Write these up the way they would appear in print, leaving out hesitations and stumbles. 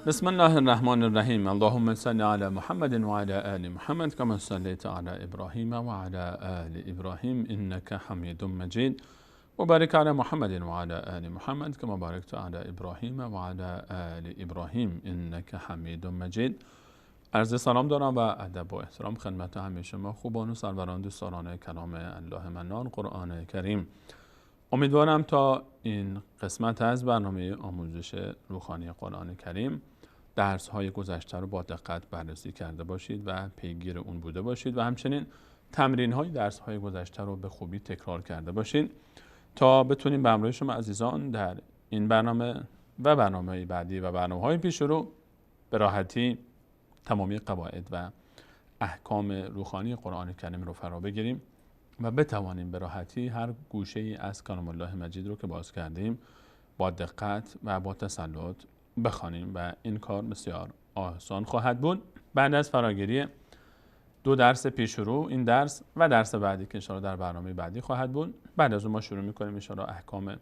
بسم الله الرحمن الرحیم. اللهم صل علی محمد و علی آل محمد کما صلیت علی ابراهیم و علی آل ابراهیم انک حمید مجید و بارک علی محمد و علی آل محمد کما بارکت علی ابراهیم و علی آل ابراهیم انک حمید مجید. عرض سلام دارم و ادب و احترام خدمت همه شما خوبان و سروران، دوستداران کلام الله منان قرآن کریم. امیدوارم تا این قسمت از برنامه آموزش روخوانی قرآن کریم درس های گذشته رو با دقت بررسی کرده باشید و پیگیر اون بوده باشید و همچنین تمرین های درس های گذشته رو به خوبی تکرار کرده باشید تا بتونیم به همراه شما عزیزان در این برنامه و برنامه بعدی و برنامه های پیش رو به راحتی تمامی قواعد و احکام روخوانی قرآن کریم رو فرا بگیریم و بتوانیم به راحتی هر گوشه ای از کلام الله مجید رو که باز کردیم با دقت و با تسلط بخوانیم و این کار بسیار آسان خواهد بود. بعد از فراگیری دو درس پیش رو، این درس و درس بعدی که انشاءالله در برنامه بعدی خواهد بود، بعد از اون ما شروع میکنیم انشاءالله احکام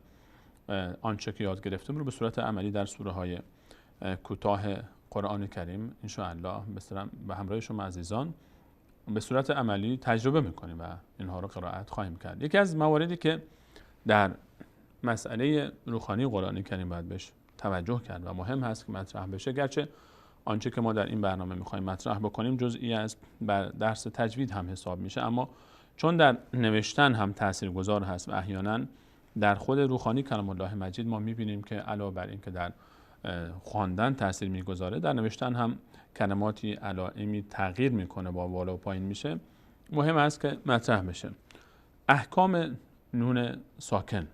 آنچه که یاد گرفتیم رو به صورت عملی در سوره های کوتاه قرآن کریم انشاءالله به همراه شما عزیزان به صورت عملی تجربه میکنیم و اینها رو قرائت خواهیم کرد. یکی از مواردی که در مسئله روخوانی قرآن کریم باید بهش توجه کرد و مهم هست که مطرح بشه، گرچه آنچه که ما در این برنامه میخوایم مطرح بکنیم جزئی از درس تجوید هم حساب میشه، اما چون در نوشتن هم تاثیرگذار هست و احیانا در خود روخوانی کلام الله مجید ما میبینیم که علاوه بر این که در خواندن تاثیر میگذاره، در نوشتن هم کلماتی علائمی تغییر میکنه، با بالا و پایین میشه، مهم است که مطرح بشه. احکام نون ساکن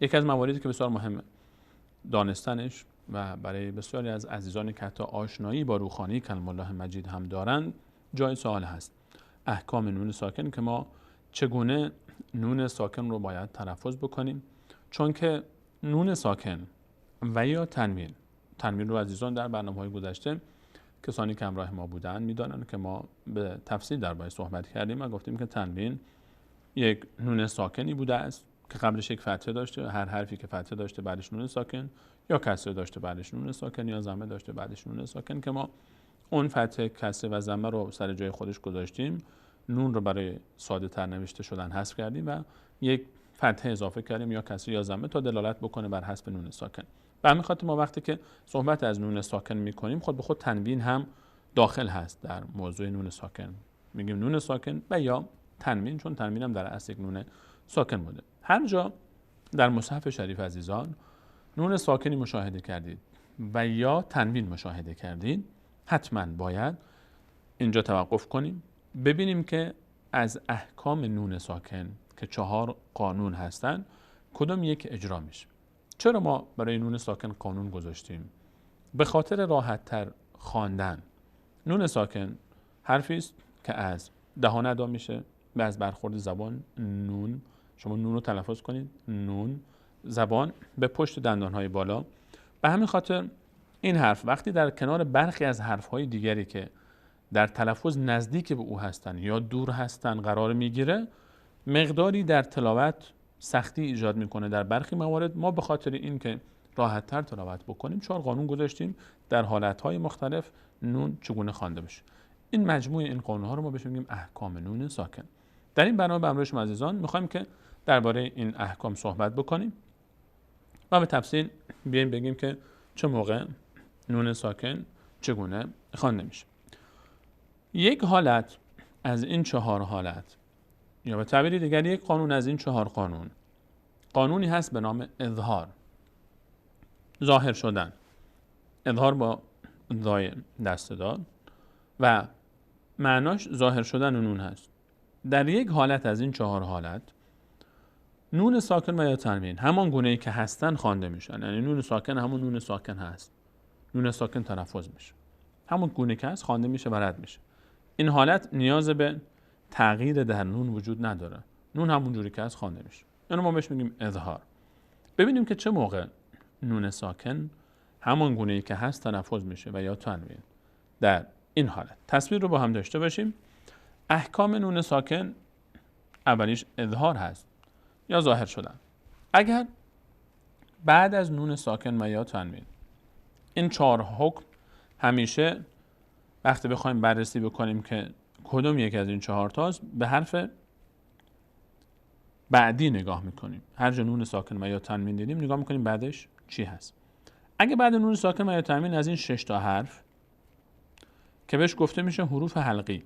یکی از مواردی که بسیار مهمه دانستنش و برای بسیاری از عزیزانی که حتی آشنایی با روخوانی کلام الله مجید هم دارند جای سوال هست. احکام نون ساکن که ما چگونه نون ساکن رو باید تلفظ بکنیم، چون که نون ساکن و یا تنوین، تنوین رو عزیزان در برنامه‌های گذشته کسانی که همراه ما بودن میدانند که ما به تفصیل درباره صحبت کردیم و گفتیم که تنوین یک نون ساکنی بوده است که قبلش یک فتحه داشته، هر حرفی که فتحه داشته بعدش نون ساکن، یا کسره داشته بعدش نون ساکن، یا ضمه داشته بعدش نون ساکن، که ما اون فتحه، کسره و ضمه رو سر جای خودش گذاشتیم، نون رو برای ساده تر نوشته شدن حذف کردیم و یک فتحه اضافه کردیم یا کسره یا ضمه تا دلالت بکنه بر حذف نون ساکن. به همین خاطر ما وقتی که صحبت از نون ساکن میکنیم خود به خود تنوین هم داخل هست در موضوع نون ساکن. میگیم نون ساکن و یا تنوین، چون تنوین هم در اصل یک نون ساکن بوده. هر جا در مصحف شریف عزیزان نون ساکنی مشاهده کردید و یا تنوین مشاهده کردید، حتما باید اینجا توقف کنیم، ببینیم که از احکام نون ساکن که 4 قانون هستند کدوم یک اجرا میشه. چرا ما برای نون ساکن قانون گذاشتیم؟ به خاطر راحت تر خواندن. نون ساکن حرفی است که از دهان ادا میشه، به از برخورد زبان نون، شما نون رو تلفظ کنید، نون، زبان به پشت دندانهای بالا. به همین خاطر این حرف وقتی در کنار برخی از حرفهای دیگری که در تلفظ نزدیک به او هستن یا دور هستن قرار میگیره، مقداری در تلاوت سختی ایجاد میکنه. در برخی موارد ما به خاطر اینکه راحت‌تر تلاوت بکنیم 4 قانون گذاشتیم در حالت‌های مختلف نون چگونه خوانده بشه. این مجموعه این قانون‌ها رو ما بهش میگیم احکام نون ساکن. در این برنامه به همراه شما عزیزان می‌خوایم که درباره این احکام صحبت بکنیم و به تفصیل بیایم بگیم که چه موقع نون ساکن چگونه خوانده میشه. یک حالت از این 4 حالت، یا به تعبیر دیگر یک قانون از این 4 قانون، قانونی هست به نام اظهار، ظاهر شدن. اظهار با ذای دست داد و معناش ظاهر شدن نون هست. در یک حالت از این 4 حالت نون ساکن و یا تنوین همان گونه ای که هستن خوانده میشن، یعنی نون ساکن همون نون ساکن هست، نون ساکن تلفظ میشه، همون گونه که هست خوانده میشه و رد میشه. این حالت نیاز به تغییر در نون وجود نداره، نون همون جوری که هست خوانده میشه. اینو ما بهش میگیم اظهار. ببینیم که چه موقع نون ساکن همان گونه ای که هست تلفظ میشه و یا تنوین. در این حالت تصویر رو با هم داشته باشیم. احکام نون ساکن اولیش اظهار هست یا ظاهر شدن. اگر بعد از نون ساکن و یا تنوین این 4 حکم همیشه وقتی بخوایم بررسی بکنیم که کدوم یکی از این 4 تاست، به حرف بعدی نگاه میکنیم. هر جا نون ساکن و یا تنوین دیدیم نگاه میکنیم بعدش چی هست. اگه بعد نون ساکن و یا تنوین از این 6 تا حرف که بهش گفته میشه حروف حلقی،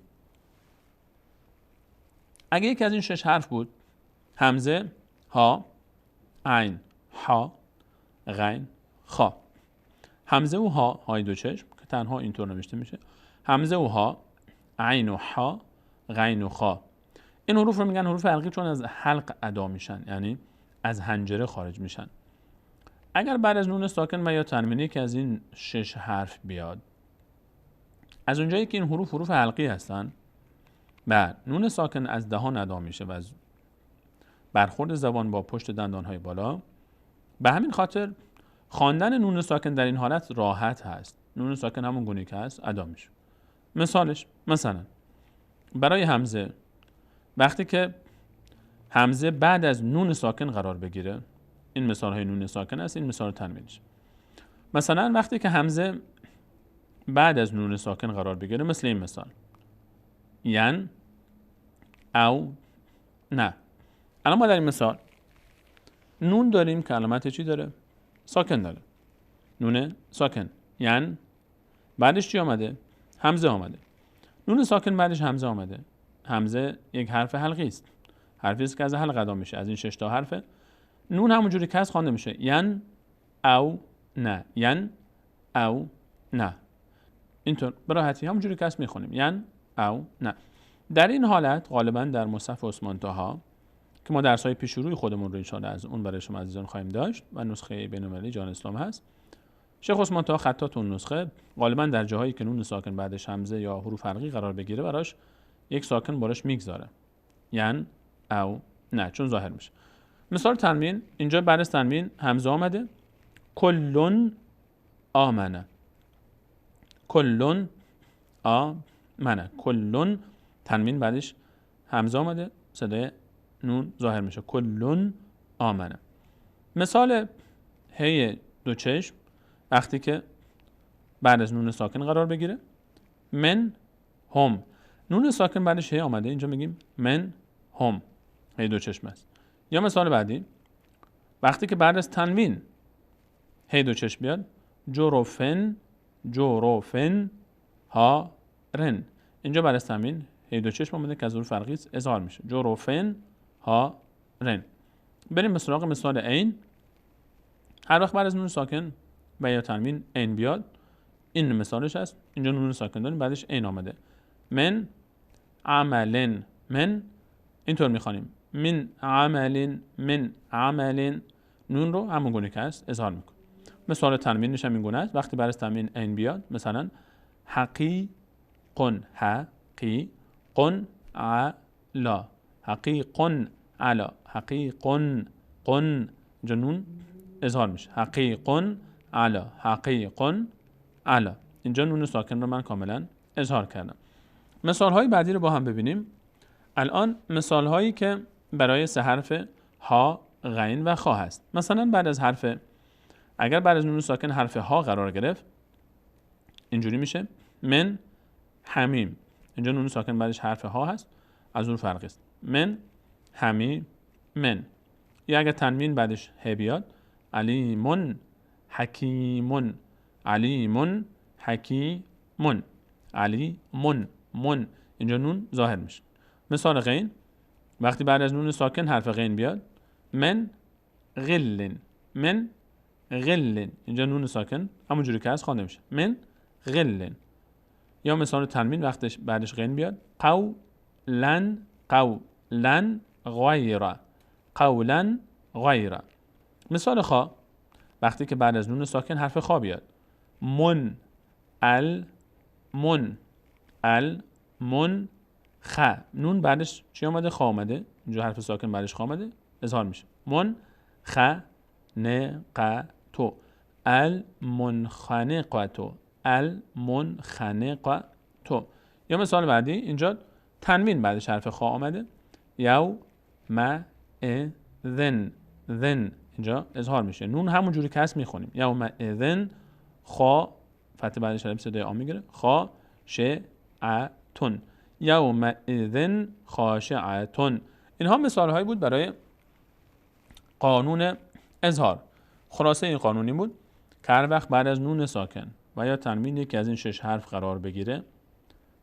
اگه یکی از این 6 حرف بود، همزه، ها، عین، ها، غین، خا. همزه و ها، های دو چشم که تنها اینطور نوشته میشه، همزه و ها، عین و ها، غین و خا. این حروف رو میگن حروف حلقی چون از حلق ادا میشن، یعنی از حنجره خارج میشن. اگر بعد از نون ساکن و یا تنوینی که از این 6 حرف بیاد، از اونجایی که این حروف حروف حلقی هستن، بعد نون ساکن از دهان ادا میشه و از برخورد زبان با پشت دندانهای بالا، به همین خاطر خواندن نون ساکن در این حالت راحت هست. نون ساکن همون گونه که هست ادا میشه. مثالش مثلا برای همزه، وقتی که همزه بعد از نون ساکن قرار بگیره، این مثال های نون ساکن است، این مثال تنوینش. مثلا وقتی که همزه بعد از نون ساکن قرار بگیره، مثل این مثال ین او نه. الان ما در این مثال نون داریم که علامت چی داره؟ ساکن داره، نون ساکن. ین بعدش چی آمده؟ همزه آمده. نون ساکن بعدش همزه آمده. همزه یک حرف حلقی است، حرفی است که از حلق ادا میشه، از این 6 تا حرف. نون همونجوری که هست خوانده میشه، ین او نه، ین او نه، اینطور به راحتی همونجوری که هست میخونیم، ین او نه. در این حالت غالبا در مصحف عثمان طاها که ما درس‌های پیش روی خودمون رو انشاءالله از اون برای شما عزیزان خواهیم داشت و نسخه بین‌المللی جان اسلام هست، شیخ عثمان طاها خطاط اون نسخه غالبا در جاهایی که نون ساکن بعدش همزه یا حروف حلقی قرار بگیره براش یک ساکن براش میگذاره، ین او نه، چون ظاهر میشه. مثال تنوین، اینجا بعد از تنوین همزه آمده، کلون آمنه، کلون آمنه، کلون تنوین بعدش همزه آمده، صدای نون ظاهر میشه، کلون آمنه. مثال هی دو چشم وقتی که بعد از نون ساکن قرار بگیره، من هم، نون ساکن بعدش هی آمده، اینجا میگیم من هم، هی دو چشم است. یا مثال بعدی وقتی که بعد از تنوین هی دو چشم بیاد، جروفن، جروفن ها رن، اینجا بعد از تنوین هی دو چشم آمده که از حروف فرقی اظهار میشه، جروفن ها رن. بریم به سراغ مثال عین. هر وقت بعد از نون ساکن و یا تنوین عین بیاد، این مثالش هست. اینجا نون ساکن داریم بعدش عین آمده، من عملن، من اینطور میخوانیم، من عملن، من عملن، نون رو همون گونه که هست اظهار میکنه. مثال تنوینش هم این گونه است، وقتی بعد از تنوین عین بیاد، مثلا حقیقن، حقیقن علا، حقیقن علا، حقیقن، قن، اینجا نون اظهار میشه، حقیقن علا، حقیقن علا. اینجا نون ساکن رو من کاملا اظهار کردم. مثال های بعدی رو با هم ببینیم. الان مثال هایی که برای سه حرف ها، غین و خا هست. مثلا بعد از حرف، اگر بعد از نون ساکن حرف ها قرار گرفت، اینجوری میشه من حمیم. اینجا نون ساکن بعدش حرف ها هست، از اون فرقی است، من حمیم من. یا اگر تنوین بعدش ه بیاد، علیمون حکیمون، علیمون حکیمون، علیمون من، اینجا نون ظاهر میشه. مثال غین، وقتی بعد از نون ساکن حرف غین بیاد، من غلن، من غلن، اینجا نون ساکن همونجوری که هست خوانده میشه، من غلن. یا مثال تنوین وقتش بعدش غین بیاد، قولن، قولن غیر، قولن غیر. مثال خا، وقتی که بعد از نون ساکن حرف خا بیاد، من ال من ال من خ، نون بعدش چی آمده؟ خا آمده، اینجا حرف ساکن بعدش خا آمده، اظهار میشه، من خ ن ق تو، ال منخنقتو، ال منخنقتو. یا مثال بعدی، اینجا تنوین بعدش حرف خا آمده، یو ما ا ذن، ذن، اینجا اظهار میشه، نون همون جوری که هست میخونیم، یوم اذن خا، فتح بعدش الف صدای آ میگیره، خا ش ع تون، یومئذ خاشعتون. اینها مثال هایی بود برای قانون اظهار. خلاصه این قانونی بود که هر وقت بعد از نون ساکن و یا تنوین یکی از این 6 حرف قرار بگیره،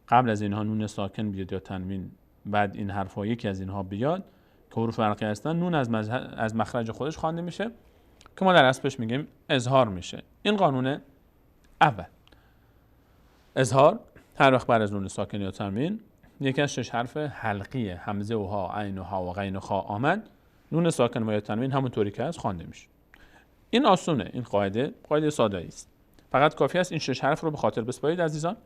قبل از اینها نون ساکن بیاد یا تنوین، بعد این حرف ها یکی از اینها بیاد که حروف حلقی هستن، نون از مخرج خودش خوانده میشه که ما در اصلش میگیم اظهار میشه. این قانون اول، اظهار هر وقت بعد از نون ساکن یا تنوین یکی از 6 حرف حلقی همزه و ها، عین و ها و غین و خا آمد، نون ساکن و یا تنوین همونطوری که هست خوانده میشه. این آسونه، این قاعده قاعده ساده است. فقط کافی است این 6 حرف رو به خاطر بسپارید عزیزان: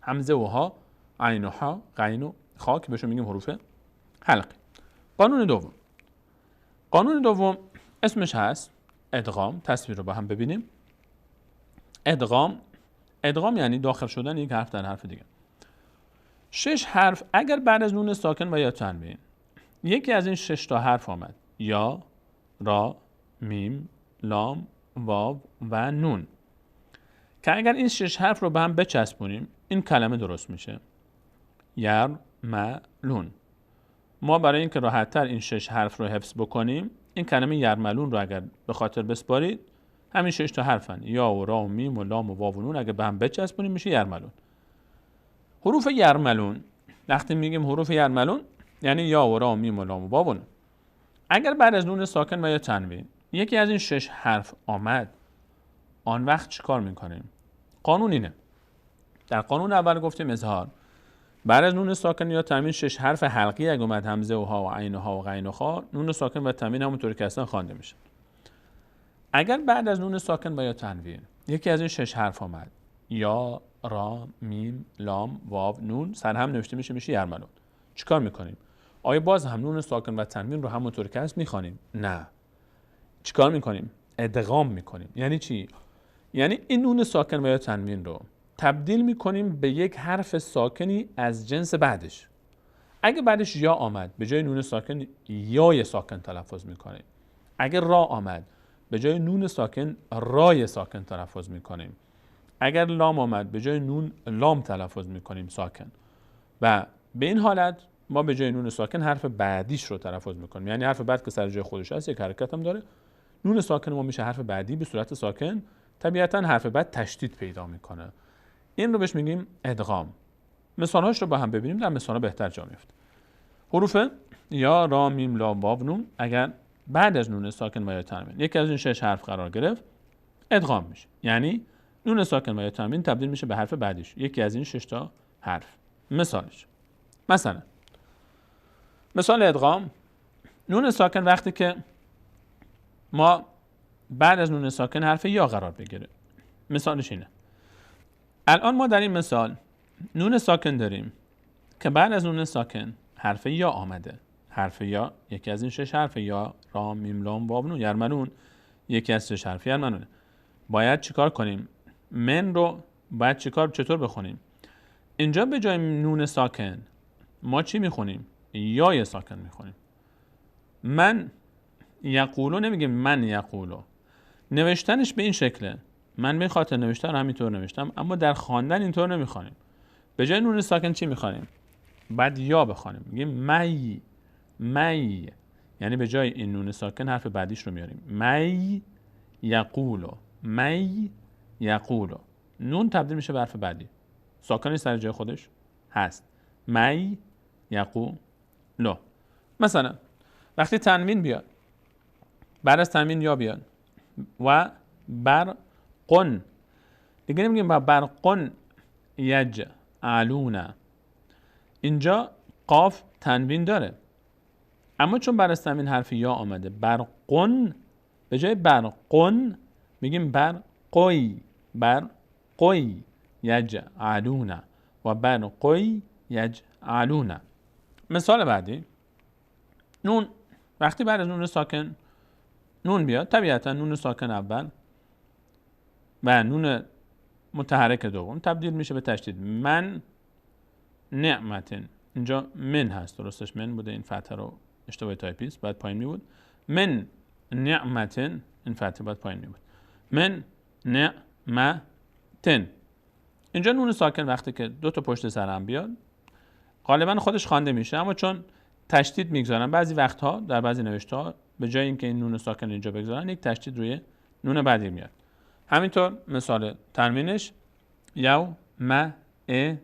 همزه و ها، عین و ها، غین و خا که بهشون میگیم حروف حلقی. قانون دوم، قانون دوم اسمش هست ادغام. تصویر رو با هم ببینیم. ادغام، ادغام یعنی داخل شدن یک حرف در حرف دیگه. 6 حرف اگر بعد از نون ساکن و یا تنوین یکی از این 6 تا حرف آمد، یا، را، میم، لام، واو و نون، که اگر این 6 حرف رو به هم بچسبونیم این کلمه درست میشه: یرملون. ما برای اینکه راحت‌تر این 6 حرف رو حفظ بکنیم، این کلمه یرملون رو اگر به خاطر بسپارید، همین 6 تا حرفن، یا و را و میم و لام و واو و نون، اگر به هم بچسبونیم میشه یرملون. حروف یرملون، وقتی میگیم حروف یرملون یعنی یا و را و میم و لام و واو و نون. اگر بعد از نون ساکن و یا تنوین یکی از این 6 حرف آمد، آن وقت چیکار میکنیم؟ قانون اینه. در قانون اول گفتیم اظهار، بعد از نون ساکن یا تنوین 6 حرف حلقی اگه اومد، همزه و ها و عین و ها و غین و خا، نون ساکن و تنوین همونطوری که هستن خوانده میشه. اگر بعد از نون ساکن و یا تنوین یکی از این 6 حرف آمد، یا، را، میم، لام، واو، نون، سرهم نوشته میشه، میشه یرملون. چیکار میکنیم؟ آیا باز هم نون ساکن و تنوین رو همونطور که هست میخوانیم؟ نه. چیکار میکنیم؟ ادغام میکنیم. یعنی چی؟ یعنی این نون ساکن و یا تنوین رو تبدیل میکنیم به یک حرف ساکنی از جنس بعدش. اگه بعدش یا آمد، به جای نون ساکن یای ساکن تلفظ میکنیم. اگه را آمد، به جای نون ساکن رای ساکن تلفظ میکنیم. اگر لام آمد، به جای نون لام تلفظ میکنیم ساکن. و به این حالت ما به جای نون ساکن حرف بعدیش رو تلفظ میکنیم. یعنی حرف بعد که سر جای خودش هست یک حرکت هم داره، نون ساکن ما میشه حرف بعدی به صورت ساکن، طبیعتا حرف بعد تشدید پیدا میکنه. این رو بهش میگیم ادغام. مثالهاش رو با هم ببینیم، در مثال‌ها بهتر جا میفته. حروف یا، را، میم، لام، واو، نون اگر بعد از نون ساکن و یا تنوین یکی از این 6 حرف قرار گرفت، ادغام میشه. یعنی نون ساکن و یا تنوین تبدیل میشه به حرف بعدیش، یکی از این 6 تا حرف. مثالش، مثلا مثال ادغام نون ساکن وقتی که ما بعد از نون ساکن حرف یا قرار بگیره، مثالش اینه. الان ما در این مثال نون ساکن داریم که بعد از نون ساکن حرف یا آمده. حرف یا یکی از این 6 حرف، یا، را، میم، لام، واو، نون، یرملون، یکی از 6 حرف یرملونه. باید چیکار کنیم؟ من رو باید چیکار، چطور بخونیم؟ اینجا به جای نون ساکن ما چی میخونیم؟ یای ساکن میخونیم. من یقولو نمیگیم من یقولو، نوشتنش به این شکله. من به خاطر نوشتن همینطور نوشتم، اما در خواندن اینطور نمیخوانیم. به جای نون ساکن چی میخوانیم؟ بعد یا بخوانیم. میگیم می، می، یعنی به جای این نون ساکن حرف بعدیش رو میاریم. می یقولو، می یقولو، نون تبدیل میشه به حرف بعدی، ساکنش سر جای خودش هست. می یقولو. مثلا وقتی تنوین بیاد، بعد از تنوین یا بیاد و بر قن، دیگه نمیگیم برقن یجعلون، اینجا قاف تنوین داره، اما چون بعد از تنوین حرف یا آمده، برقن، به جای برقن میگیم برقی، برقی یجعلون و برقی یجعلون. مثال بعدی نون، وقتی بعد از نون ساکن نون بیاد، طبیعتا نون ساکن اول و نون متحرک دوم تبدیل میشه به تشدید. من نعمتن، اینجا من هست، درستش من بوده، این فتحه رو اشتباه تایپی است، باید پایین می بود. من نعمتن، این فتحه باید پایین می بود. من نعمتن. تن. اینجا نون ساکن وقتی که دو تا پشت سر هم بیاد غالبا خودش خوانده میشه، اما چون تشدید میگذارن بعضی وقتها در بعضی نوشته‌ها به جای اینکه این نون ساکن اینجا بگذارن یک تشدید روی نون بعدی میاد. همینطور مثال تنوینش یومئذ،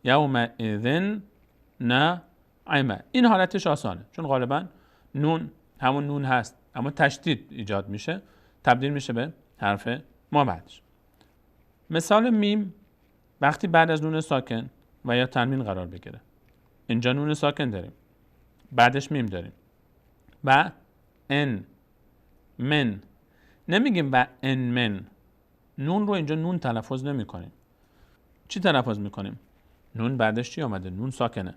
یومئذ نعمه. این حالتش آسانه چون غالبا نون همون نون هست اما تشدید ایجاد میشه، تبدیل میشه به حرف ما بعدش. مثال میم وقتی بعد از نون ساکن و یا تنوین قرار بگیره، اینجا نون ساکن داریم بعدش میم داریم و ان من، نمیگیم و ان من، نون رو اینجا نون تلفظ نمی کنیم. چی تلفظ میکنیم؟ نون بعدش چی آمده؟ نون ساکنه.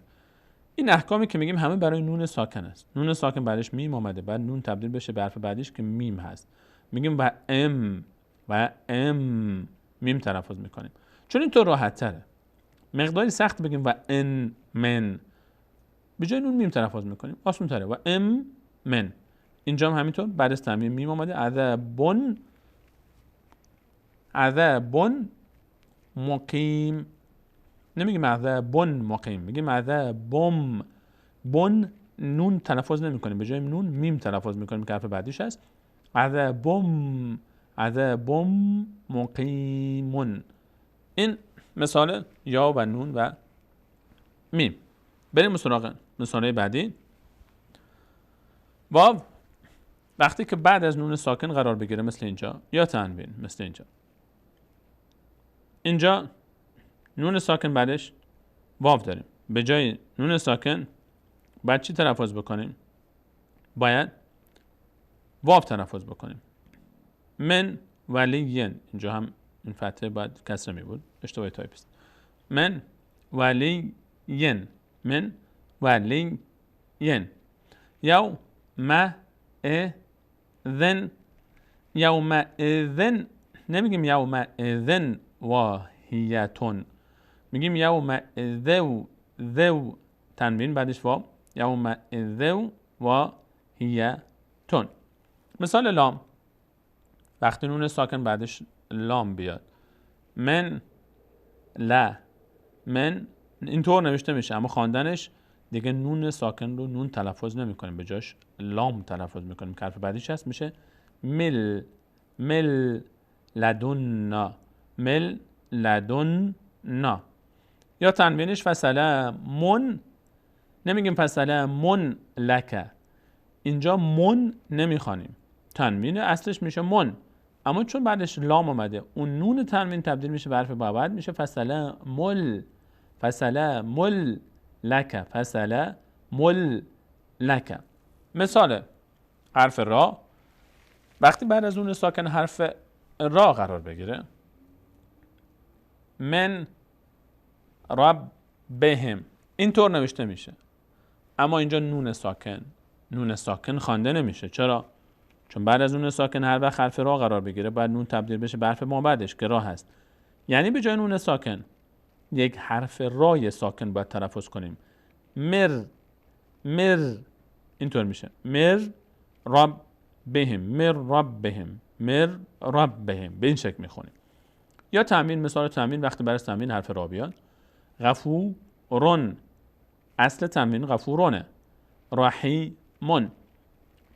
این احکامی که میگیم همه برای نون ساکن است. نون ساکن بعدش میم آمده، بعد نون تبدیل بشه به حرف بعدیش که میم هست، میگیم و ام و ام میم تلفظ میکنیم چون اینطور راحت تره. مقداری سخت بگیم و ان من، به جای نون میم تلفظ میکنیم آسون تره. و ام من. اینجا هم همینطور بعد از تنوین میم آمده، عذاب، عذاب مقیم، نمیگیم عذاب مقیم، میگیم عذابم. بن نون تلفظ نمیکنیم، به جای نون میم تلفظ میکنیم که حرف بعدیش هست. عذابم، عذاب مقیمون. این مثال یا و نون و میم. بریم سراغ مثال بعدی. واو وقتی که بعد از نون ساکن قرار بگیره مثل اینجا یا تنوین مثل اینجا، اینجا نون ساکن بعدش واو داریم، به جای نون ساکن باید چی تلفظ بکنیم؟ باید واو تلفظ بکنیم. من ولی، اینجا هم این فتحه باید کسره می بود، اشتباه تایپ است. من ولی، من ولی، یوم اذن، یوم اذن نمیگیم یوم اذن واهیتون، میگیم یوم ذو، ذو تنوین بعدش واو، یوم ذو واهیتون. مثال لام وقتی نون ساکن بعدش لام بیاد، من لا من اینطور نوشته میشه اما خواندنش دیگه نون ساکن رو نون تلفظ نمی کنیم، به جاش لام تلفظ میکنیم که حرف بعدیش هست، میشه مل، مل لدنا، مل لدنا. یا تنوینش فسلامون، نمیگیم فسلامون لک، اینجا من نمیخوانیم، تنوین اصلش میشه من، اما چون بعدش لام اومده اون نون تنوین تبدیل میشه به حرف بعد، میشه فسلامل، فسلامل لک، فسلامل لک. مثال حرف را وقتی بعد از اون ساکن حرف را قرار بگیره، من ربهم اینطور نوشته میشه، اما اینجا نون ساکن، نون ساکن خوانده نمیشه. چرا؟ چون بعد از نون ساکن هر وقت حرف را قرار بگیره بعد نون تبدیل بشه به حرف ما بعدش که را هست، یعنی به جای نون ساکن یک حرف رای ساکن باید تلفظ کنیم. مر، مر اینطور میشه، مر رب بهم، مر رب بهم، مر رب بهم، به این شکل میخونیم. یا تنوین، مثال تنوین وقتی بعد از تنوین حرف را بیاد، غفورون، اصل تنوین غفورونه، رحیمون،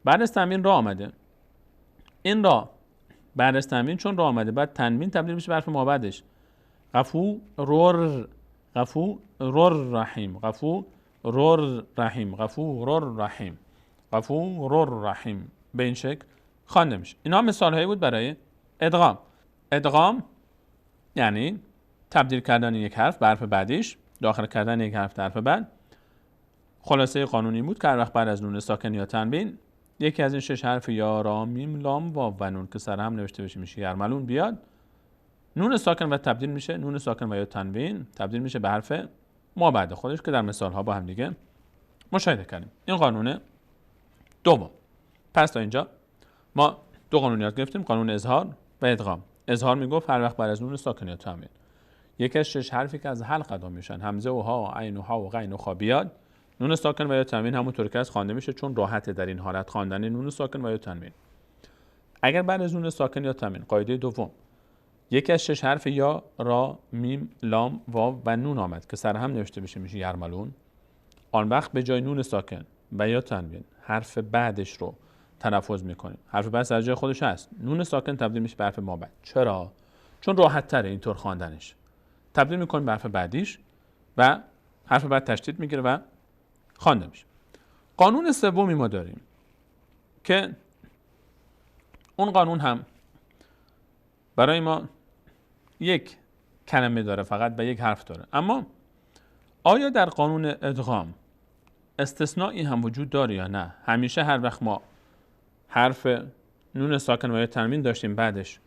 بعد از تنوین را آمده، این را بعد از تنوین چون را آمده بعد تنوین تبدیل میشه به حرف ما بعدش، غفورر، غفورر رحیم، غفورر رحیم، غفورر رحیم، غفورر رحیم، به این شکل خوانده میشه. اینا مثال هایی بود برای ادغام. ادغام یعنی تبدیل کردن یک حرف به حرف بعدیش، داخل کردن یک حرف در حرف بعد. خلاصه قانونی بود که هر وقت بعد از نون ساکن یا تنوین یکی از این شش حرف یا را میم لام واو و نون که سر هم نوشته بشه میشه یرملون بیاد، نون ساکن و تبدیل میشه، نون ساکن و یا تنوین تبدیل میشه به حرف ما بعد خودش که در مثال ها با هم دیگه مشاهده کردیم. این قانون دوم. پس تا اینجا ما دو قانون یاد گرفتیم، قانون اظهار و ادغام. اظهار میگفت هر وقت بعد از نون ساکن یا تنوین یکی از شش حرفی که از حلق ادا میشن، همزه و ها و عین و ها و غین و خا بیاد، نون ساکن و یا تنوین همونطور که از خوانده میشه چون راحته در این حالت خواندن نون ساکن و یا تنوین. اگر بعد از نون ساکن یا تنوین، قاعده دوم، یکی از 6 حرف یا، را، میم، لام، واو و نون آمد که سرهم نوشته بشه میشه یرملون. آن وقت به جای نون ساکن و یا تنوین حرف بعدش رو تلفظ میکنیم. حرف بعد سر جای خودش هست. نون ساکن تبدیل میشه به حرف ما بعد. چرا؟ چون راحت تره اینطور خواندنش. تبدیل میکنیم به حرف بعدیش و حرف بعد تشدید میگیره و خوانده میشه. قانون سومی ما داریم که اون قانون هم برای ما یک کلمه داره فقط و یک حرف داره. اما آیا در قانون ادغام استثنایی هم وجود داره یا نه؟ همیشه هر وقت ما حرف نون ساکن و یا تنوین داشتیم بعدش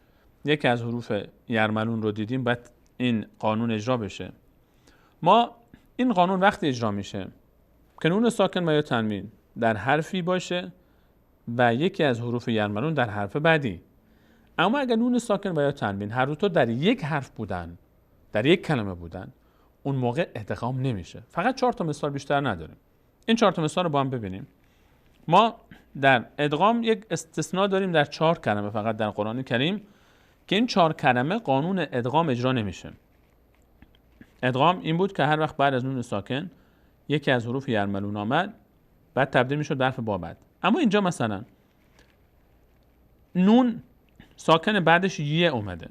یکی از حروف یرملون رو دیدیم بعد این قانون اجرا بشه. ما این قانون وقتی اجرا میشه که نون ساکن و یا تنوین در حرفی باشه و یکی از حروف یرملون در حرف بعدی. اما اگر نون ساکن و یا تنوین هر دو تا در یک حرف بودن، در یک کلمه بودن، اون موقع ادغام نمیشه. فقط 4 تا مثال بیشتر نداریم. این 4 تا مثال رو با هم ببینیم. ما در ادغام یک استثناء داریم در 4 کلمه فقط در قرآن کریم که این 4 کلمه قانون ادغام اجرا نمیشه. ادغام این بود که هر وقت بعد از نون ساکن یکی از حروف یرملون آمد بعد تبدیل میشد به حرف با بعد. اما اینجا مثلا نون ساکن بعدش یه اومده،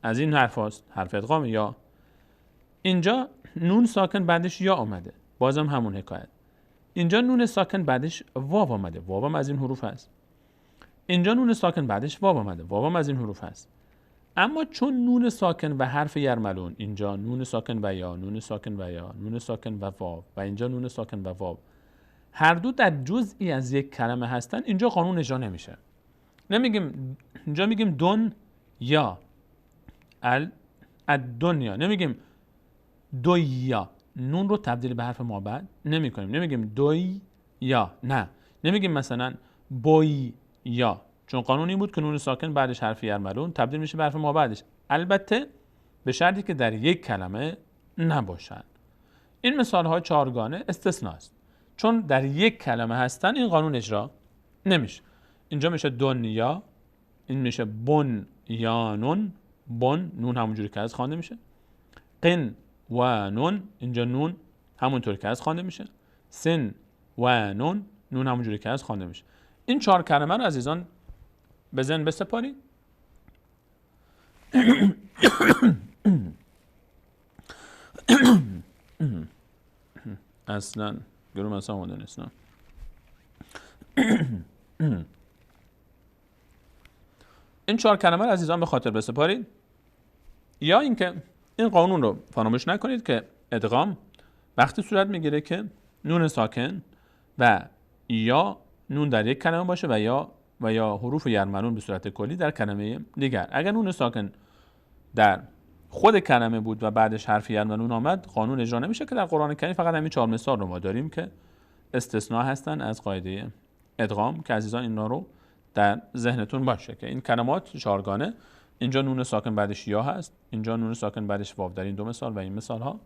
از این حرف هاست، حرف ادغام. یا اینجا نون ساکن بعدش یا آمده، بازم همون حکایت. اینجا نون ساکن بعدش واو آمده، واو هم از این حروف هست. اینجا نون ساکن بعدش واو آمده، واو هم از این حروف هست. اما چون نون ساکن و حرف یرملون، اینجا نون ساکن و یا، نون ساکن و یا، نون ساکن و واو و اینجا نون ساکن و واو، هر دو در جزئی از یک کلمه هستن، اینجا قانون اجرا نمیشه. نمیگیم اینجا میگیم دون یا الدنیا، نمیگیم دویا. نون رو تبدیل به حرف ما بعد نمی کنیم. نمیگیم دوی یا، نه، نمیگیم مثلا بوی یا، چون قانون این بود که نون ساکن بعدش حرف یرملون تبدیل میشه به حرف ما بعدش، البته به شرطی که در یک کلمه نباشن. این مثال های چهارگانه استثناست، چون در یک کلمه هستن این قانون اجرا نمیشه. اینجا میشه دنیا، این میشه بن یانون، بن نون همونجوری که از خوانده میشه، قن و نون، اینجا نون همونطور که از خوانده میشه، سن و نون، نون همونجوری که از خوانده میشه. این 4 کلمه رو عزیزان به ذهن بسپارید. اصلا گروه اصلا آماده نیست. نه. این 4 کلمه رو عزیزان به خاطر بسپارید، یا اینکه این قانون رو فراموش نکنید که ادغام وقتی صورت میگیره که نون ساکن و یا نون در یک کلمه باشه و یا حروف یرملون به صورت کلی در کلمه دیگر. اگر نون ساکن در خود کلمه بود و بعدش حرف یرملون آمد، قانون اجرا نمیشه، که در قرآن کریم فقط همین 4 مثال رو ما داریم که استثناء هستن از قاعده ادغام، که عزیزان اینا رو در ذهنتون باشه که این کلمات چهارگانه، اینجا نون ساکن بعدش یا هست، اینجا نون ساکن بعدش واو، در این 2 مثال و این مثال ها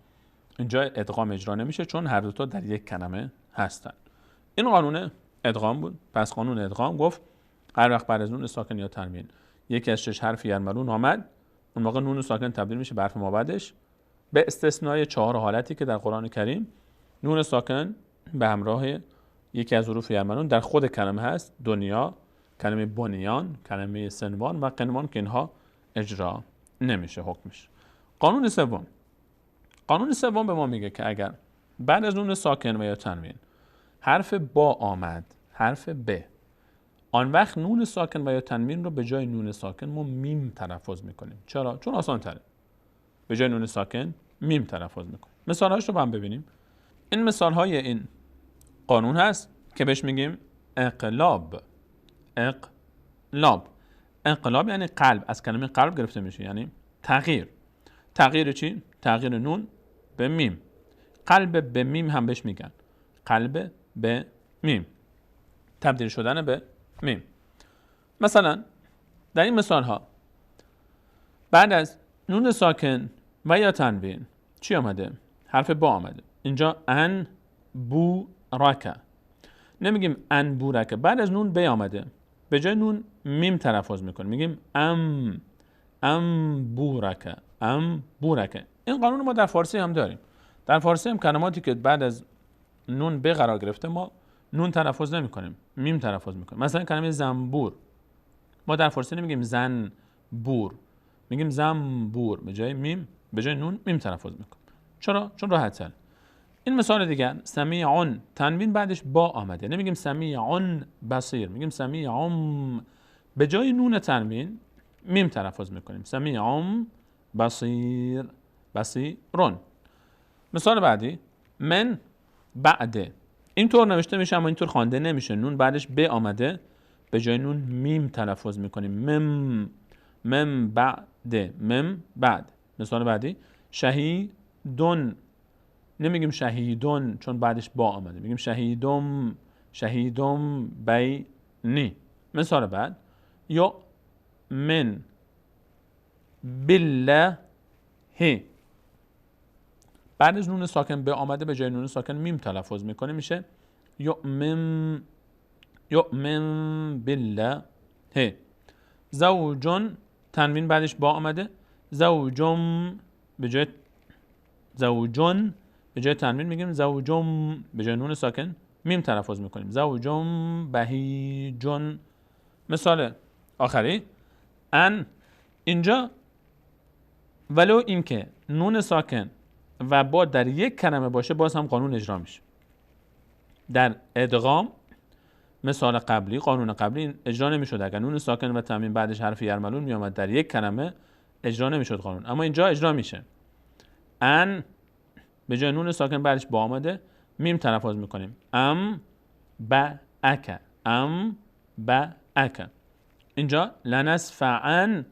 اینجا ادغام اجرا نمیشه چون هر دو تا در یک کلمه هستن. این قانون ادغام بود. پس قانون ادغام گفت هر وقت بعد از نون ساکن یا تنوین یکی از 6 حرف یرملون آمد، اون موقع نون ساکن تبدیل میشه به حرف ما بعدش، به استثنای 4 حالتی که در قرآن کریم نون ساکن به همراه یکی از حروف یرملون در خود کلمه هست، دنیا، کلمه بنیان، کلمه سنوان و قنوان، که اینها اجرا نمیشه حکمش. قانون سوم، قانون سوم به ما میگه که اگر بعد از نون ساکن و یا تنوین حرف با آمد، حرف ب، آن وقت نون ساکن و یا تنوین رو به جای نون ساکن ما میم تلفظ میکنیم. چرا؟ چون آسان تره. به جای نون ساکن میم تلفظ میکنیم. مثالهاش رو با هم ببینیم. این مثال های این قانون هست که بهش میگیم اقلاب. اقلاب، انقلاب یعنی قلب، از کلمه قلب گرفته میشه، یعنی تغییر. تغییر چی؟ تغییر نون به میم. قلب به میم هم بهش میگن، قلب به میم، تبدیل شدن به میم. مثلا در این مثال ها بعد از نون ساکن و یا تنوین چی آمده؟ حرف با آمده. اینجا ان بو رکه، نمیگیم ان بو رکه، بعد از نون ب آمده، به جای نون میم تلفظ میکنیم، میگیم ام، ام بورک، ام بورک. این قانون ما در فارسی هم داریم. در فارسی هم کلماتی که بعد از نون به قرار گرفته ما نون تلفظ نمی کنیم، میم تلفظ میکنیم. مثلا کلمه زنبور، ما در فارسی نمیگیم زن بور، میگیم زنبور، به جای میم، به جای نون میم تلفظ میکنیم. چرا؟ چون راحت تر. این مثال دیگر، سمیعون، تنوین بعدش با آمده، نمیگیم سمیعون بصیر، میگیم سمیعون، به جای نون تنوین میم تلفظ میکنیم، سمیعون بصیر، بصیرون. مثال بعدی، من بعد، اینطور نوشته میشه اما اینطور خوانده نمیشه، نون بعدش ب آمده، به جای نون میم تلفظ میکنیم، مم، مم بعد، مم بعد. مثال بعدی، شهیدون، نمیگیم شهیدون چون بعدش با آمده، میگیم شهیدم، شهیدم بینی. مثال بعد، یؤمن بالله، بعد از نون ساکن به آمده، به جای نون ساکن میم تلفظ میکنه، میشه یؤمن، یؤمن بالله. زوجون، تنوین بعدش با آمده، زوجم، به جای زوجون به جای تنوین میگیم زوجم، به جای نون ساکن میم تلفظ میکنیم، زوجم بهیجون. مثال آخری، ان، اینجا ولو اینکه نون ساکن و با در یک کلمه باشه باز هم قانون اجرا میشه. در ادغام مثال قبلی، قانون قبلی اجرا نمیشد، اگر نون ساکن و تنوین بعدش حرف یرملون میآمد در یک کلمه اجرا نمیشد قانون، اما اینجا اجرا میشه. ان به جای نون ساکن بعدش با آمده، میم تلفظ میکنیم، ام ب اک، ام ب اک. اینجا لنسفعن،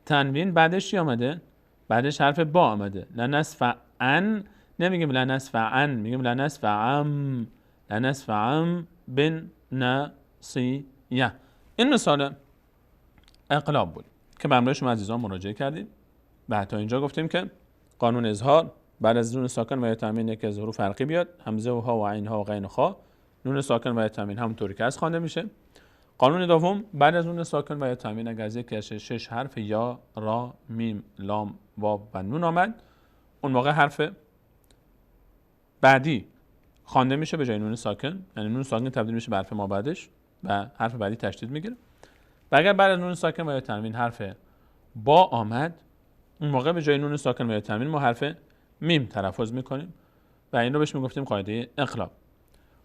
تنوین بعدش چی آمده؟ بعدش حرف با آمده، لنسفعن، نمیگیم لنسفعن، میگیم لنسفعم، لنسفعم بن نصیه. این مثال اقلاب بود که به همراه شما عزیزان مراجعه کردیم و تا اینجا گفتیم که قانون اظهار بعد از نون ساکن و یا تنوین یکی از حروف حلقی بیاد، همزه و ها و عین ها و غین و خا، نون ساکن و یا تنوین همونطوری که از خوانده میشه. قانون دوم، بعد از نون ساکن و یا تنوین اگر از یکی از 6 حرف یا، را، میم، لام، واو و نون آمد، اون موقع حرف بعدی خوانده میشه به جای نون ساکن، یعنی نون ساکن تبدیل میشه به حرف ما بعدش و حرف بعدی تشدید میگیره. و اگر بعد از نون ساکن و یا تنوین حرف با آمد، اون موقع به جای نون ساکن و یا تنوین ما حرف میم تلفظ میکنیم و این رو بهش میگفتیم قاعده اقلاب.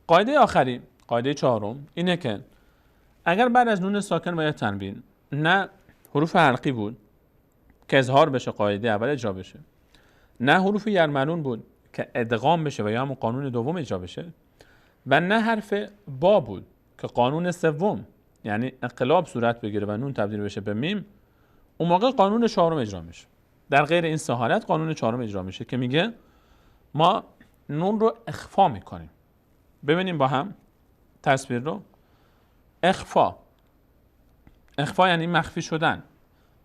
قاعده آخری، قاعده چهارم، اینه که اگر بعد از نون ساکن و یا تنوین نه حروف حلقی بود که اظهار بشه، قاعده اول اجرا بشه، نه حروف یرملون بود که ادغام بشه و یا همون قانون دوم اجرا بشه، و نه حرف با بود که قانون سوم یعنی اقلاب صورت بگیره و نون تبدیل بشه به میم، اون موقع قانون چهارم اجرا میشه. در غیر این سه حالت قانون چهارم اجرا میشه که میگه ما نون رو اخفا میکنیم. ببینیم با هم تصویر رو. اخفا، اخفا یعنی مخفی شدن.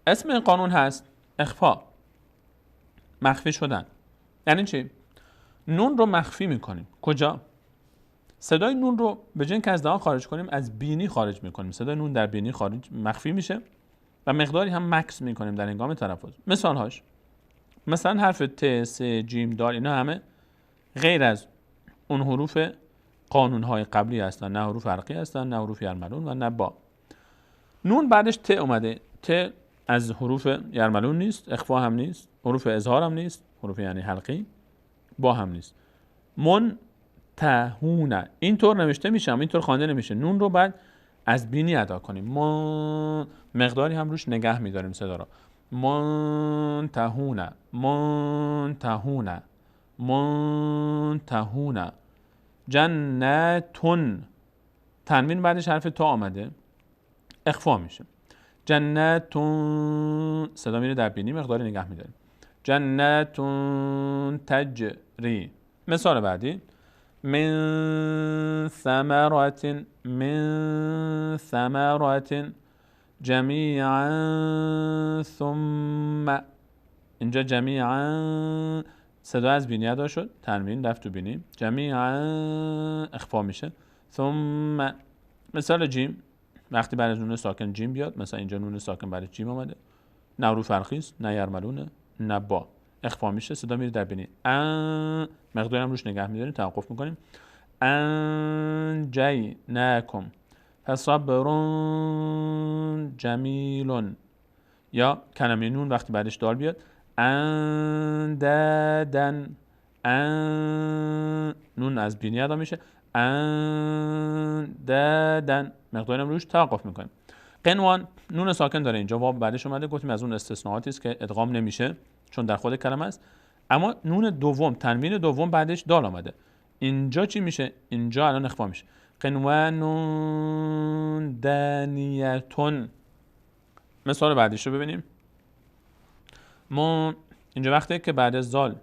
اسم این قانون هست اخفا، مخفی شدن. یعنی چی؟ نون رو مخفی میکنیم. کجا؟ صدای نون رو به جای اینکه از دهان خارج کنیم از بینی خارج میکنیم. صدای نون در بینی خارج مخفی میشه و مقداری هم مکس میکنیم در هنگام تلفظ. مثالهاش مثلا حرف ت، س، جیم، دال، اینا همه غیر از اون حروف قانونهای قبلی هستن، نه حروف حلقی هستن، نه حروف یرملون و نه با. نون بعدش ت اومده، ت از حروف یرملون نیست، اخفا هم نیست، حروف اظهار هم نیست، حروف یعنی حلقی، با هم نیست. من تهونه اینطور نوشته میشه، اینطور خوانده نمیشه. نون رو بعد از بینی ادا کنیم، ما مقداری هم روش نگه میداریم صدا رو. منتهونه، منتهونه، منتهونه. جنتون، تنوین بعدش حرف تا آمده، اخفا میشه. جنتون، صدا میره در بینی، مقداری نگه میداریم. جنتون تجری. مثال بعدی، من ثمرات، من ثمرات جمیعا ثم. اینجا جمیعا صدا از بینی ادا شد، تنوین رفت تو بینی، جمیعا اخفا میشه. ثم. مثال جیم، وقتی بعد از نون ساکن جیم بیاد، مثلا اینجا نون ساکن بعد جیم آمده، نه حروف حلقی است، نه یرملونه، نه با. اخفا میشه، صدا میره در بینی. ان مقدارم روش نگه میداریم، توقف میکنیم. انجیناکم فصبر جمیل. یا کلمه نون وقتی بعدش دال بیاد، اندادن، ان نون از بینی ادا میشه، اندادن مقدارم روش توقف میکنیم. قنوان نون ساکن داره اینجا، واو بعدش اومده، گفتیم از اون استثناءاتی است که ادغام نمیشه چون در خود کلمه است. اما نون دوم، تنوین دوم بعدش دال آمده، اینجا چی میشه؟ اینجا الان اخفا میشه. قنوان دانیتون. مثال بعدیش رو ببینیم. ما اینجا وقتی که بعد از زال،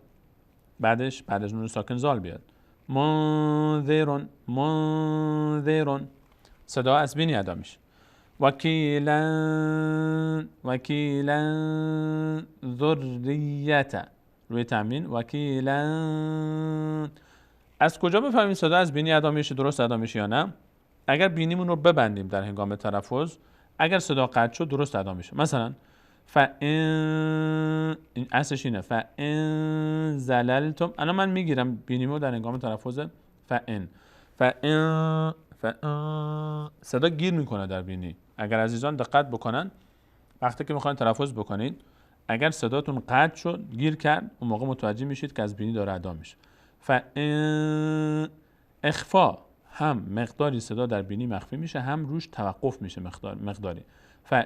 بعدش بعد از نون ساکن زال بیاد، منذرون، منذرون، صدا از بینی ادا میشه. وکیلا، وکیلا ذریت، روی تمرین وکیلا. از کجا بفهمیم صدا از بینی ادا میشه، درست ادا میشه یا نه؟ اگر بینیمون رو ببندیم در هنگام تلفظ، اگر صدا قطع شد درست ادا میشه. مثلا فان، این اصلش اینه، فان زللتم. الان من میگیرم بینیمو در هنگام تلفظ فان، فان، فان، صدا گیر میکنه در بینی. اگر عزیزان دقت بکنن وقتی که میخواین تلفظ بکنید، اگر صداتون قطع شد، گیر کرد، اون موقع متوجه میشید که از بینی داره ادا میشه. فان اخفا، هم مقداری صدا در بینی مخفی میشه، هم روش توقف میشه مقداری. فان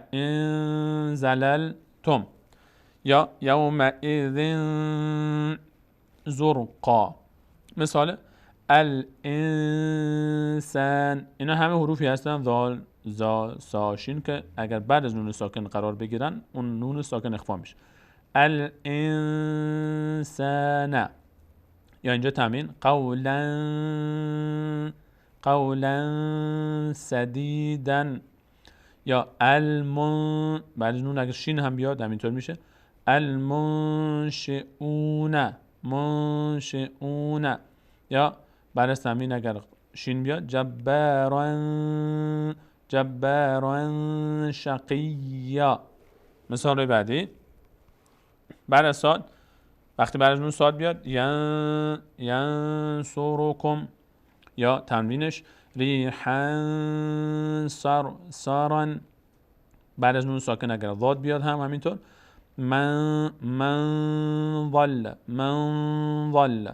زللتم. یا یومئذ زرقا. مثال الانسان، اینا همه حروفی هستن، ذال، زا، سا، شین، که اگر بعد از نون ساکن قرار بگیرن اون نون ساکن اخفا میشه. الانسان. یا اینجا تمرین قولا، قولا سدیدا. یا المن، بعد از نون اگر شین هم بیاد همینطور میشه. المنشئون، منشئون. یا بعد از تمرین اگر شین بیاد، جبارا، جبارا شقیا. مثال بعدی بعد از صاد، وقتی بعد از نون صاد بیاد، ینصرکم. یا تمرینش ریحا سارا. بعد از نون ساکن اگر ضاد بیاد هم همینطور. من، من ضل، من ضل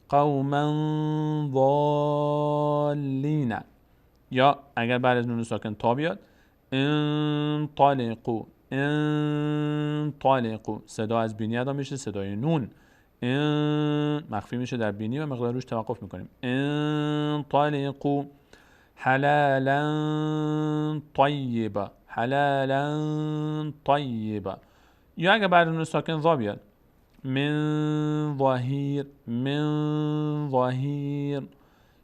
قوما ضالین. یا اگر بعد از نون ساکن تا بیاد، انطلقوا، انطلقوا، صدا از بینی ادا میشه، صدای نون ان مخفی میشه در بینی و مقدار روش توقف میکنیم. انطلقوا حلالا طیبا، حلالا طیبا. یا اگر بعد نون ساکن ظا بیاد، من ظهیر، من ظهیر.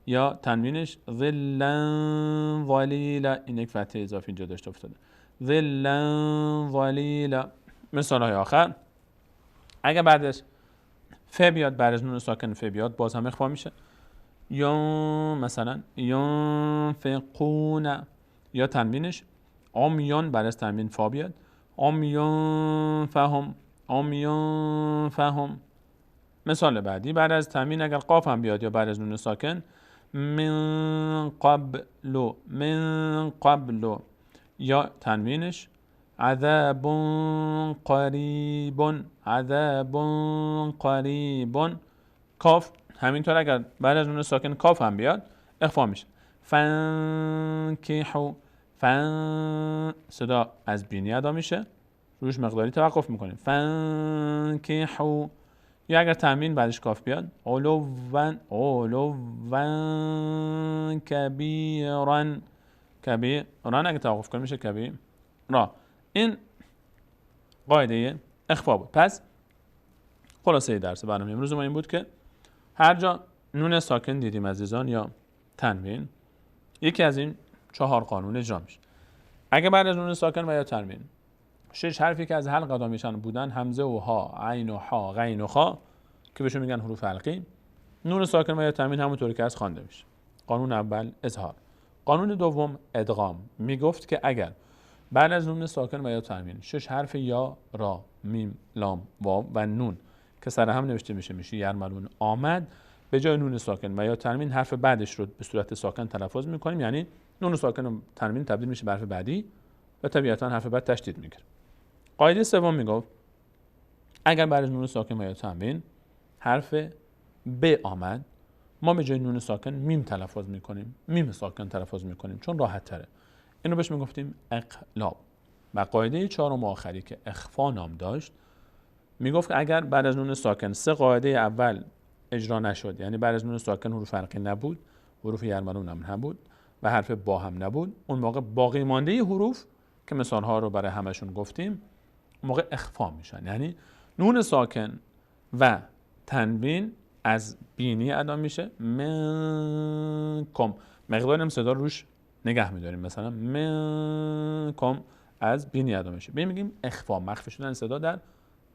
یا تنوینش ظلا ظلیلا، این یک فتحه اضافی اینجا داشته افتاده، ظلا ظلیلا. مثال های آخر، اگر بعدش ف بیاد، بعد از نون ساکن ف بیاد، باز هم اخفا میشه. یا مثلا ینفقون. یا تنوینش عمیان، بعد از تنوین فا بیاد، عمیان فهم، عمیان فهم. مثال بعدی بعد از تنوین اگر قاف هم بیاد یا بعد از نون ساکن، من قبل، من قبل. یا تنوینش عذاب قریب، عذاب قریب. کاف همینطور اگر بعد از نون ساکن کاف هم بیاد اخفا میشه. فانکحوا، فن صدا از بینی ادا میشه، روش مقداری توقف میکنیم. فانکحوا. یا اگر تنوین بعدش کاف بیاد، علوا، علوا کبیرا، کبیرا اگه توقف کنیم میشه کبیرا. این قاعده اخفا بود. پس خلاصه درس برنامه امروز ما این بود که هر جا نون ساکن دیدیم عزیزان یا تنوین، یکی از این چهار قانون اجرا میشه. اگه بعد از نون ساکن و یا تنوین شش حرفی که از حلق ادا میشن بودن، همزه و ها، عین و حا، غین و خا، که بهشون میگن حروف حلقی، نون ساکن و یا تنوین همونطوری که از خوانده میشه. قانون اول اظهار. قانون دوم ادغام. میگفت که اگر بعد از نون ساکن و یا تنوین 6 حرف یا، را، میم، لام، واو و نون که سر هم نوشته میشه یرملون آمد، به جای نون ساکن و یا تنوین حرف بعدش رو به صورت ساکن تلفظ میکنیم، یعنی نون ساکن و تنوین تبدیل میشه به حرف بعدی و طبیعتا حرف بعد تشدید میگیره. قاعده سوم میگفت اگر بعد از نون ساکن و یا تنوین حرف ب آمد، ما به جای نون ساکن میم تلفظ میکنیم، میم ساکن تلفظ میکنیم چون راحت تره. اینو بهش میگفتیم اقلاب. و قاعده چهارم آخری که اخفا نام داشت میگفت اگر بعد از نون ساکن 3 قاعده اول اجرا نشد، یعنی بعد از نون ساکن حروف فرقی نبود، حروف یرملون هم نبود و حرف با هم نبود، اون موقع باقی مانده حروف که مثالها رو برای همشون گفتیم اون موقع اخفا میشن، یعنی نون ساکن و تنوین از بینی ادا میشه منکم، مقدار هم صدا روش نگه میداریم، مثلا منکم از بینی ادا میشه، به میگیم اخفا، مخفی شدن صدا در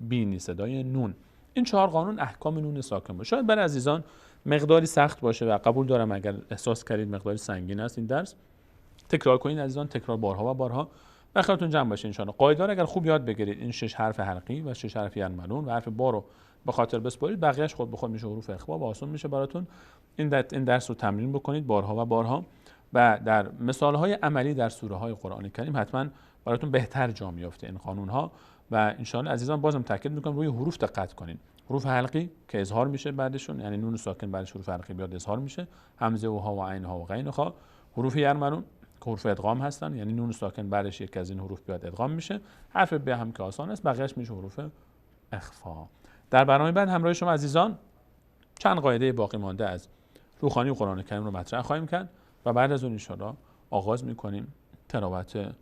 بینی، صدای نون. این 4 قانون احکام نون ساکن باشه. شاید برای عزیزان مقداری سخت باشه و قبول دارم اگر احساس کردید مقداری سنگین است این درس، تکرار کنید عزیزان، تکرار بارها و بارها و خیالتون جمع باشه ان شاءالله. قاعده اگر خوب یاد بگیرید، این 6 حرف حلقی و 6 حرف یرملون و حرف با رو به خاطر بسپارید، بقیه‌اش خود به خود میشه حروف اخفا و آسون میشه براتون. این درس رو تمرین بکنید بارها و بارها و در مثال‌های عملی در سوره های قرآن کریم حتما براتون بهتر جا میفته این قانون‌ها. و ان شاءالله عزیزان بازم تاکید میکنم روی حروف دقت کنین. حروف حلقی که اظهار میشه بعدشون، یعنی نون ساکن بعدش حروف حلقی بیاد اظهار میشه، همزه و ها و عین ها و غین خا. حروف یرملون که حروف ادغام هستن، یعنی نون ساکن بعدش یک از این حروف بیاد ادغام میشه. حرف ب هم که آسان است، بقیه‌اش میشه حروف اخفا. در برنامه بعد همراه شما عزیزان چند قاعده باقی مانده از روخوانی قرآن کریم رو مطرح خواهیم کرد و بعد از اون ان شاءالله آغاز میکنیم تلاوت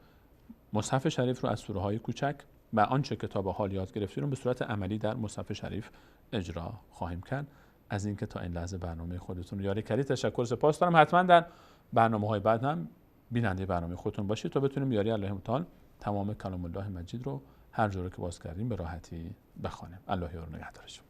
مصحف شریف رو از سوره های کوچک و آنچه که تا به حال یاد گرفتیم رو به صورت عملی در مصحف شریف اجرا خواهیم کرد. از اینکه تا این لحظه برنامه خودتون رو یاری کردید تشکر سپاس دارم. حتما در برنامه‌های بعد هم بیننده برنامه خودتون باشید تا بتونیم یاری الله متعال تمام کلام الله مجید رو هر جوری که باز کردیم به راحتی بخوانیم. الله یار نگهدارشون.